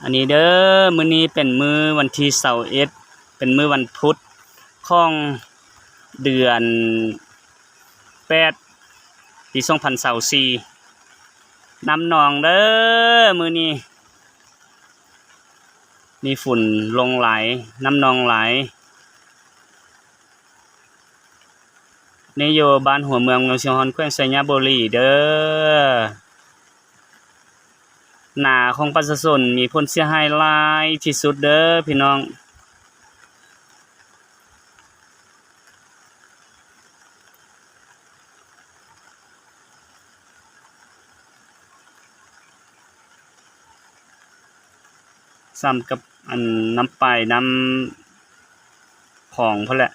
ອັນນີ້ເດີ ມື້ນີ້ເປັນມື້ວັນທີຊາວເອັດ ເປັນມື້ວັນພຸດຂອງເດືອນແປດ ປີສອງພັນຊາວສີ່ ນ້ຳນອງເດີ ມື້ນີ້ມີຝົນລົງຫຼາຍ ນ້ຳນອງຫຼາຍ. ນີ້ຢູ່ບ້ານຫົວເມືອງ ເມືອງຊຽງຮ່ອນ ແຂວງໄຊຍະບູລີເດີ. ນາຂອງປະຊາຊົນມີຜົນເສຍຫາຍຫຼາຍທີ່ສຸດເດີພີ່ນ້ອງ. ສ່ຳກັບອັນນ້ຳປາຍນ້ຳຂອງພຸ້ນແຫຼະ.